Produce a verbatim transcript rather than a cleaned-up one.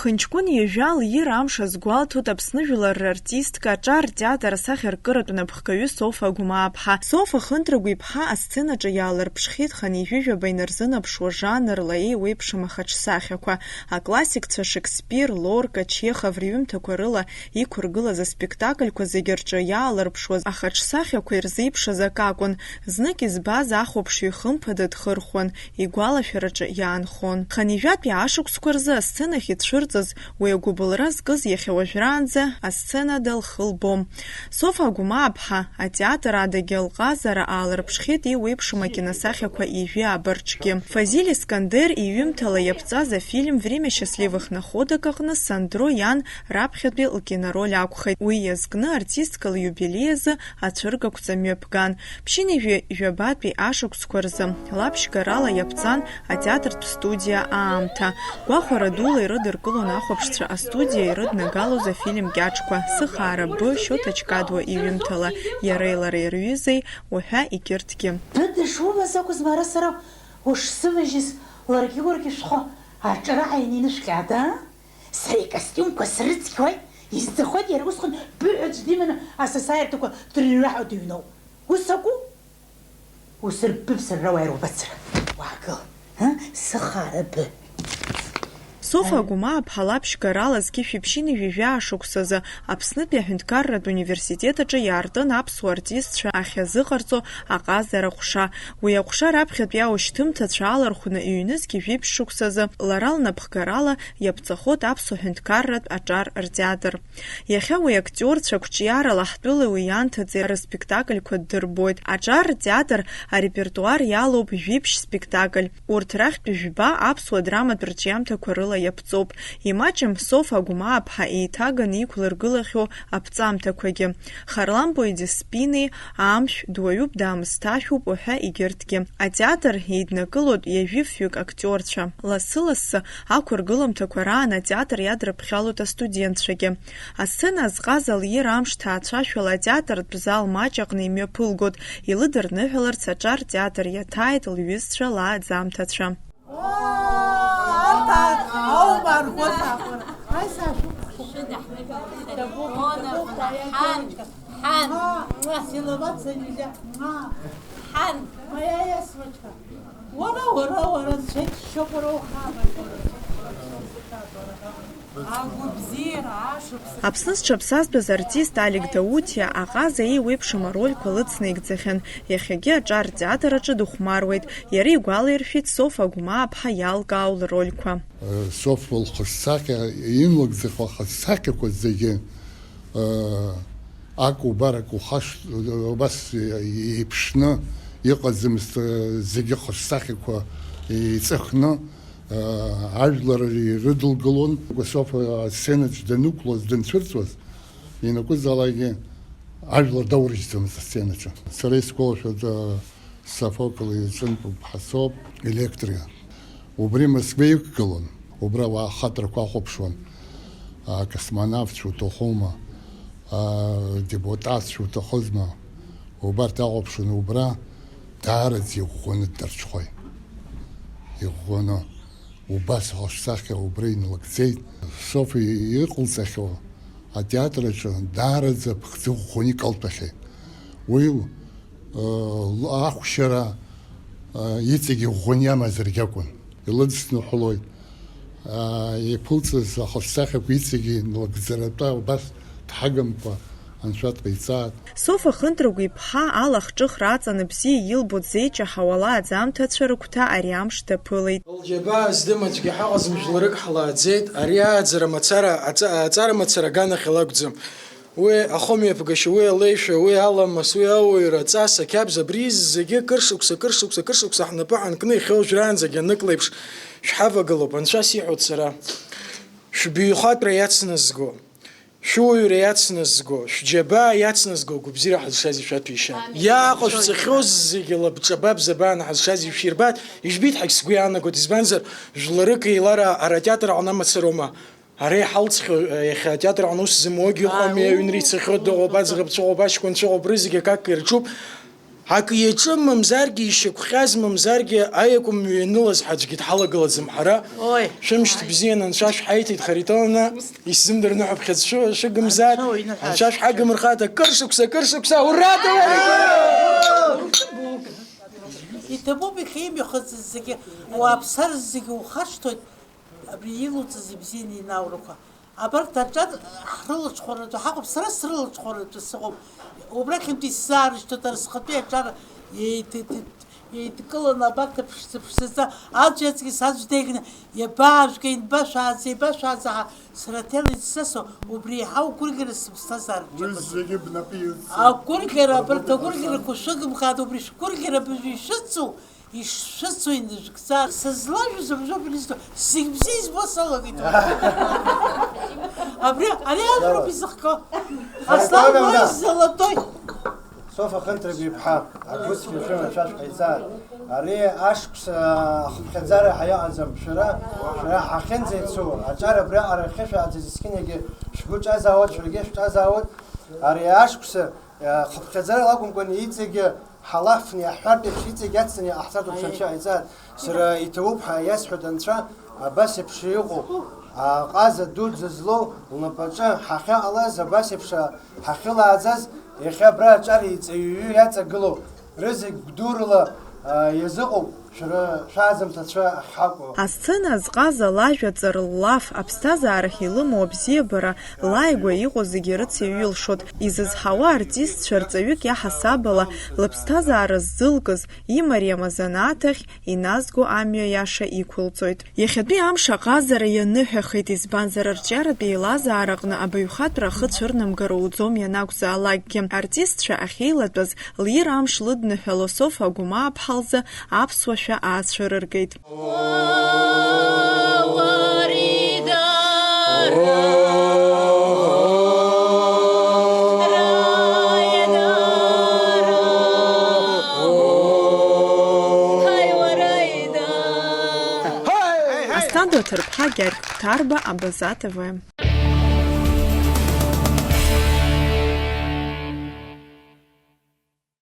Хынҷкәын ҩажәа лиира амш азгәалҭоит Аԥсны жәлар рартистка, аҿар ртеатр асахьаркыратә напхгаҩы Софа Агәмааԥҳа. Софа Хынтрагәиԥҳа асценаҿы иаалырԥшхьеит хынҩажәи жәаба инарзынаԥшуа жанрла еиуеиԥшым ахаҿсахьақәа, аклассикцәа Шекспир, Лорка, Чехов рҩымҭақәа рыла иқәыргылаз аспектакльқәа зегьы рҿы иаалырԥшуаз ахаҿсахьақәа ирзеиԥшыз акакәын, знык избаз ахәаԥшҩы хымԥада дхырхәон, игәалашәараҿы иаанхон. Хынҩажәатәи ашықәсқәа рзы асценахь ицәырҵыз, уи агәыбылра зкыз иахьа уажәраанӡа асценада лхы лбом. Софа Агәмааԥҳа атеатр адагьы лҟазара аалырԥшхьеит еиуеиԥшым акиносахьақәа ижәи абарҿгьы. Фазиль Искандер иҩымҭала иаԥҵаз афильм «Время счастливых находок» аҟны Сандро иан раԥхьатәи лкинороль акәхеит. Уи иазкны артистка лиубилеи азы ацәыргақәҵа мҩаԥган. Ԥшьынҩажәи жәабатәи ашықәсқәа рзы лаԥшьгарала иаԥҵан атеатртә студиа аамҭа. Гәахәара дула ирыдыркылон ахәаԥшцәа астудиа ирыднагалоз афильм кьаҿқәа, «Сыхаара б», Шьоҭа Чкадуа иҩымҭала «Иареи лареи рҩызеи» уҳәа егьырҭгьы. Быда шубаз акәызма, ара сара ушсыважьыз ларгьы уаргьы шәхы аҿара ааины инышәҟьада? Сара икостиумқәа срыцқьуеит, изӡахоит иара усҟан быҳәа аӡә диманы асасааирҭақәа дырҩаҳәо дыҩноуп. Ус акәу? Усырбып сырра уаир убацара. Уаагыл, ы? Сыхаара бы. Софа Агәмааԥҳа лаԥшьгарала зқьышәи ԥшьынҩажәи жәаа шықәсазы Аԥснытәи аҳәынҭқарратә университет аҿы иаартын аԥсуа артистцәа ахьазыҟарҵо аҟазара ҟәша. Уи аҟәша раԥхьатәи аушьҭымҭацәа алархәны ҩнызқь жәиԥшь шықәсазы лара лнапхгарала иаԥҵахоит аԥсуа ҳәынҭқарратә аҿар ртеатр. Иахьа уи актиорцәа қәҿиарала ҳтәылеи уи ианҭаҵеи рыспектакльқәа ддырбоит. Аҿар ртеатр арепертуар иалоуп жәиԥшь спектакль. Урҭ рахьтә жәба аԥсуа драматә рҿиамҭақәа рыла иаԥҵоуп. Имаҷым Софа Агәмааԥҳа еиҭаганы иқәлыргылахьоу аԥҵамҭақәагьы. Харлампо Едиспини, Амшә, Дуаҩуп даамысҭашәоуп уҳәа егьырҭгьы. Атеатр еиднакылоит ҩажәи фҩык актиорцәа. Лассы-лассы ақәыргыламҭақәа раан атеатр иадраԥхьалоит астудентцәагьы. Асцена азҟаза лиира амш ҭаацәашәала атеатртә зал маҷ аҟны имҩаԥылгоит, илыдырныҳәаларц аҿар театр иаҭааит лҩызцәа лааӡамҭацәа. Ҳан! Ҳан! Моя ясочка. Уара, уара, уара, зшьа ччоуп, уара ухабар. Агәыбзиара, ашықәс. Аԥсны зҽаԥсазтәыз артист Алик Даутиа аҟаза еиуеиԥшым арольқәа лыцны игӡахьан, иахьагьы аҿар театр аҿы дыхәмаруеит. Иара игәалаиршәеит Софа Агәмааԥҳа иалкаау лрольқәа. Софа лхаҿсахьа, инлыгӡахо ахаҿсахьақәа зегьы, акәу-барак ухашҭ, убас еиԥшны иҟаӡамызт, зегьы ахаҿсахьақәа еиҵыхны, ажәлар ирыдылгалон. Софа асценаҿ данықәлоз, данцәырҵуаз, ианакәызаалакгьы ажәлар даурыжьӡомызт асценаҿы. Сара исгәалашәоит, Софокл иҿынтә ԥҳасоуп, Електриа. Убри Москва иқәгылон, убра ауаа ахаҵарақәа ахәаԥшуан, акосмонавтцәа уҭахума, адепутатцәа уҭахызма, убарҭ ахәаԥшуан, убра даараӡа иӷәӷәаны днарҽхәеит. Иӷәӷәаны. Убас ахаҿсахьа убра инлыгӡеит. Софа иҟалҵахьоу атеатр аҿы даараӡа ԥхӡы ӷәӷәаны икалҭәахьеит. Уи, э, ахәшьара, э, иҵегь иӷәӷәаны иамазаргьы акәын. Илыдысныҳәалоит. Э, иԥылҵыз ахаҿсахьақәа иҵегь инлыгӡаратәа убас дҳагымкәа Анцәа дҟаиҵааит. Софа Хынтрагә иԥҳа алахҿыхра аҵаны бзиа илбо дзеиҷаҳауа лааӡамҭацәа рыгәҭа ари амш даԥылеит. Лџьабаа здым аӡәгьы ҳаҟаӡам, жәларык ҳлааӡеит, ари ааӡара мацара, аҵа-, аҵара мацара аганахьала акәӡам. Уи ахымҩаԥгашьа, уи алеишәа, уи аламыс, уи ауаҩра, аҵас, ақьабз, абри зегьы кыр шықәса, кыр шықәса, кыр шықәса ҳнапы ҳанкны иахьа уажәраанӡагь анык леиԥш шәҳавагылоуп, анцәа сиҳәоит сара. Шәбаҩхатәра иацназго. Шәуаҩра иацназго, шәџьабаа иацназго агәыбзиара ҳазшаз ишәаҭәеишьааит. Амин. Иааҟашәҵахьоу зегьы лабҿаба бзабааны ҳазшаз ишәирбааит, ижәбеит ҳәагь сгәы иаанагоит, избанзар, жәларык еилараа ара атеатр аҟны амацароума? Ара иҳалҵхьоу, иахьа атеатр аҟны ус зымуагьы ыҟами, аҩнра ицахьоу дыҟоуп, аӡӷабцәа ыҟоуп, аҷкәынцәа ыҟоуп, рызегь акакка ирҿуп. Акы иаҿым, мамзаргьы ишьақәҟьаз, мамзаргьы аиакәым мҩа ианылаз ҳаӡәгьы дҳалагылаӡам ҳара. Ой. Шәымшьҭ бзианы анцәа шәҳаиҭеит, Харитоновна, исзымдырныҳәа ԥхьаӡа шәыгымзааит. Анцәа уиныҳәа Анцәа шәҳагымырхаҭа, кыр шықәса, кыр шықәса, ура, товарищи! Иҭабуп иахьа имҩахыҵыз зегьы, уааԥсар зегьы ухашҭуеит, абри илуҵаз ибзианы инаурақәа. Абарҭ аҿар ҳрылаҽхәаратәы ҳаҟоуп, сара срылаҽхәаратәы сыҟоуп. Убрахьынтә исзаарышьҭуеит ара схатәи аҿар еиҭ-, еиҭ-, еидкыланы абарҭ аԥшӡа-ԥшӡаӡа аӡә иаҵкыс аӡә деиӷьны, иабаажәга, инбашәааӡа, ибашәааӡа ҳәа сара ҭел ицәсасуа, убри еиҳау гәырӷьара сыԥсҭазаараҿы Уи ыҟаӡам. Зегьы бнапы ирцын. Агәырӷьара, абарҭ агәырӷьарақәа шәыгымхааит, убри шәгәырӷьара быжәҩа ишәыцу, ишшәыцу инажәгӡа, сызлажәыз абжьоуп инызҭо, зегь бзиа избо салагеит. Абри, ари ажәроуп изыхҟьо. Аслан Гәаҩ золотой. Софа Хынтрагәи иԥҳа, агәыцқьа шәыман шәа шәҟаиҵааит. Ари ашықәс ахыԥхьаӡара ҳәа иҟаӡам. Шәара, шәара ҳахьынӡаицу, аҿар абриаҟара ахьышәааӡаз есқьынагьы шәгәы ҿазаауеит, шәаргьы шәҿазаауеит. Ари ашықәс Хыԥхьаӡарала акәымкәан, иҵегьы ҳалафны иаҳҳәартә еиԥш, иҵегь ацны иҟаҳҵартә уԥшаанцәа ҟаиҵааит. Сара иҭабуп ҳәа иасҳәоит Анцәа, абас еиԥш иҟоу, аҟаза дуӡӡа злоу лнапаҿы ҳахьыҟалаз, абас еиԥш ҳахьылааӡаз, иахьа абра аҿар иҵаҩҩы иаҵагылоу, рызегь гәдурала, а, иазыҟоуп. Шәара шәааӡамҭацәа ахьҳакәу. Асцена азҟаза лажәа ҵар ллаф, аԥсҭазаарахь илымоу абзиабара, лааигәа иҟоу зегьы рыцеиҩылшоит. Изызҳауа артистцәа рҵаҩык иаҳасаб ала, лыԥсҭазаара ззылкыз, имариам азанааҭ ахь иназго амҩа иаша иқәылҵоит. Иахьатәи амш аҟазара ианыҳәахеит, избанзар, арҿиаратә еилазаараҟны абаҩхатәра ахы цәырнамгар уӡом ианакәзаалакгьы. Артистцәа ахьеилатәаз, лира амш лыдныҳәало Софа Агәмааԥҳа лзы аԥсуа шәа аацәырыргеит. Асҭанда Ҭырԥҳа, Гьаргь Қәҭарба, Абаза Т В.